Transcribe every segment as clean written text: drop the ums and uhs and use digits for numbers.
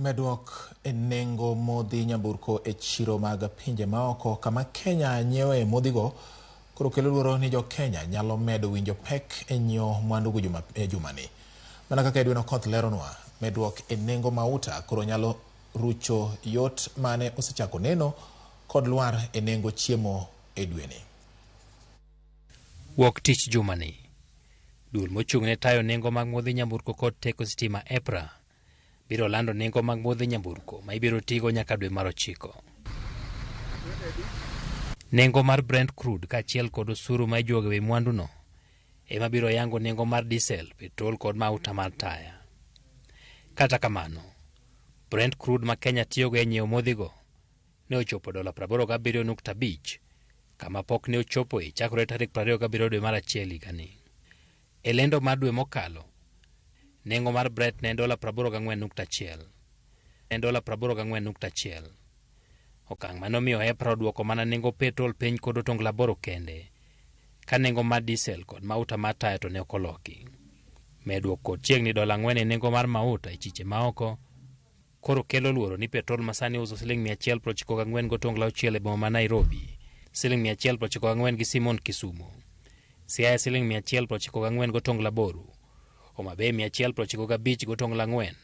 Medruok e nengo modhi nyamburko e chiro mag pinje maoko kama Kenya nyiewe modhigo koro kelo luoro ni jo Kenya nyalo medo winjo pek e nyiewo mwandu go e jumani. Mana kaka Edwin Okoth leronwa, medruok e nengo mauta koro nyalo rucho yot mane osechako neno kod lwar e nengo chiemo e dweni. Wuok tich jumani, duol mochung' ne tayo nengo mag modhi nyamburko kod teko sitima EPRA biro lando nengo mag modhi nyamburko ma ibiro tigo nyaka dwe mar 9. Nengo mar Brent crude kaachiel kod osuru ma ijuogo ewi mwanduno ema biro yango nengo mar diesel, petrol kod mauta mar taya. Kata kamano, Brent crude ma Kenya tiyogo e nyiewo modhigo ne ochopo $87.5 kama pok ne ochopoe chakore tarik 27 dwe mar 1 higani. E lendo mar dwe mokalo, nengo mar Brent ne en $84.1. En $84.1. Okang' mane omiyo EPRA oduoko mana nengo petrol piny kod otonglo 8 kende, ka nengo mar diesel kod mauta mar taya to ne ok oloki. Medruok kod chiegni $4 e nengo mar mauta e chiche maoko koro kelo luoro ni petrol masani uso siling 194.6 e boma ma Nairobi, siling 194 gi Simon Kisumu, Siaya siling 194.8, Homa Bay 195.4,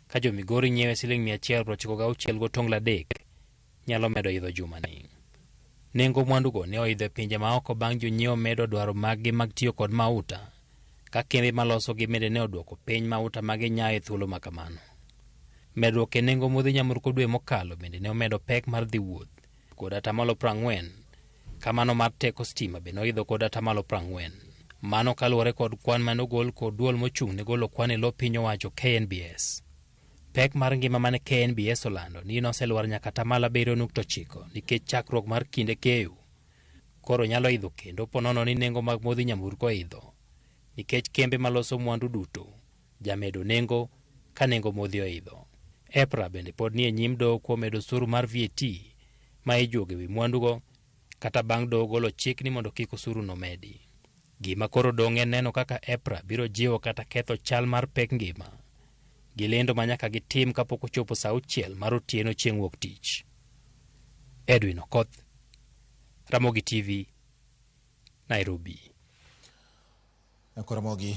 ka jo Migori nyiewe siling 196.3 nyalo medo idho jumani. Nengo mwandugo ne oidho e pinje maoko bang' jonyiewo medo dwaro maggi mag tiyo kod mauta, ka kembe malosogi bende ne oduoko piny mauta ma ginyayo e thuolo ma kamano. Medruok e nengo modhi nyamburko dwe mokalo bende ne omedo pek mar dhi wuoth kod 40%, kamano mar teko stima bende oidho kod 40%. Mano kaluwore kod kwan mane ogol kod duol mochung' ne golo kwan e lo piny owacho KNBS. Pek mar ngima mane KNBS olando ni noselwar nyaka 7.9 nikech chakruok mar kinde keyo koro nyalo idho kendo ponono ni nengo mag modhi nyamburko oidho nikech kembe maloso mwandu duto jamedo nengo ka nengo modhi oidho. EPRA bende pod nie nyim doho kuom medo osuru mar VAT ma ijuogo ewi mwandugo kata bang' doho golo chik ni mondo kik osuru no medi. Gima koro dong' en neno kaka EPRA biro jiwo kata ketho chal mar pek ngima gi lendo ma nyaka gitim kapok ochopo saa 6 mar otieno chieng' wuok tich. Edwin Okoth, Ramogi TV, Nairobi. Ramogi.